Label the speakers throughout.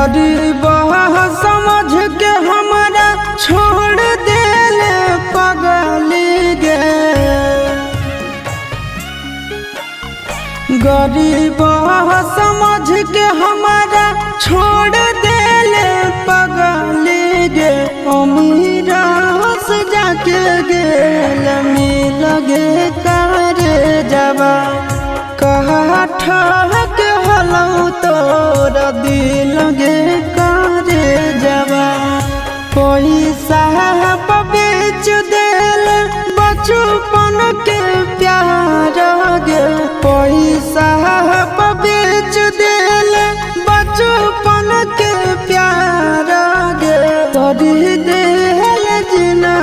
Speaker 1: गरीब समझ के हमारा छोड़ देले पगली गे। गरीब समझ के हमारा छोड़ देले पगली गे। अमीरा से जाके गेल मिल गे करे जबा कहा ठहक हलौ तोर दिल गे करे जबा। पैसा बेच देल बचपन के प्यार गे। पैसा बेच देल बचपन के प्यार गे। तोरी देल जिना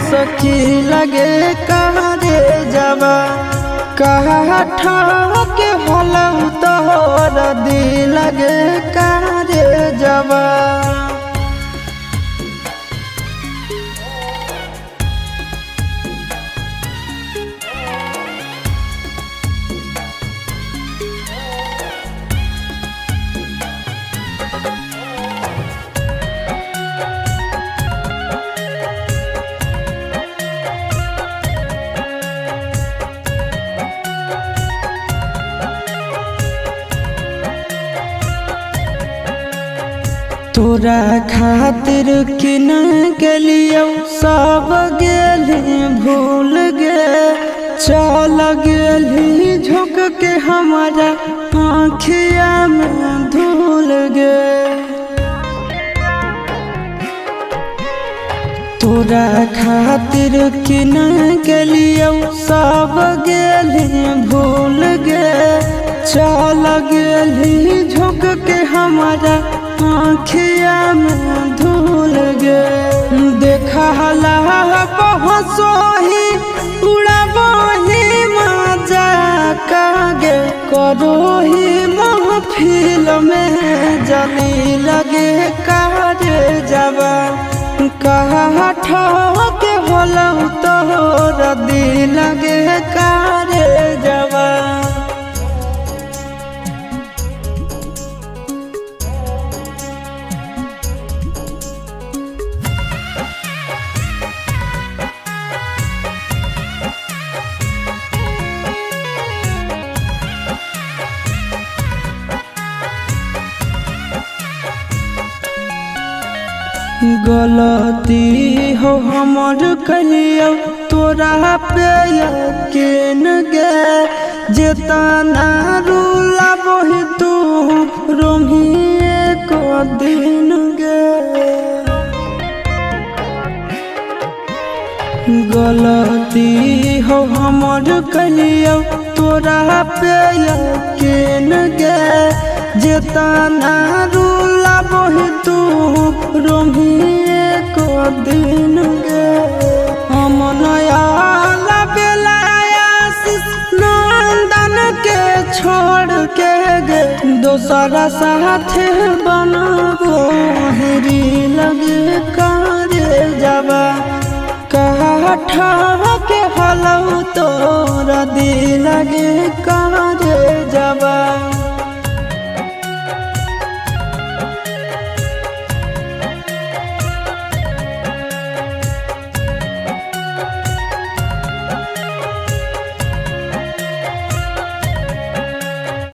Speaker 1: सखी लगे करे जबा कहा ठहक हलौ तोर दिल गे करे जबा। तोरा खातिर किन गेलियौ सब गेली भूल गे। चल गेली झुक के हमारा आँखिया में धूल गे। तोरा खातिर किन गेलियौ सब गेली भूल गे। चल गेली झुक के हमारा आँखिया में धूल गे। देखला सोही उड़ाबही मजा कागे करोही महफिल में जली लगे करे जबा कहा ठहक हलौ तोर दिल गे करे जबा। गलती हो हमर कलियौ तोरा पे यकीन गे। जेतना रुलाबही तू रोमी एक दिन गे। गलती हो हमर कलियौ तोरा पे यकीन गे। जेतना रुलाबही तू रोमी एक दिन गे। हम नया नंदन के छोड़ के गे दोसरा साथ बनबो हेरी लगे करे जबा कहा ठहक हलौ तोर दिल गे करे जबा।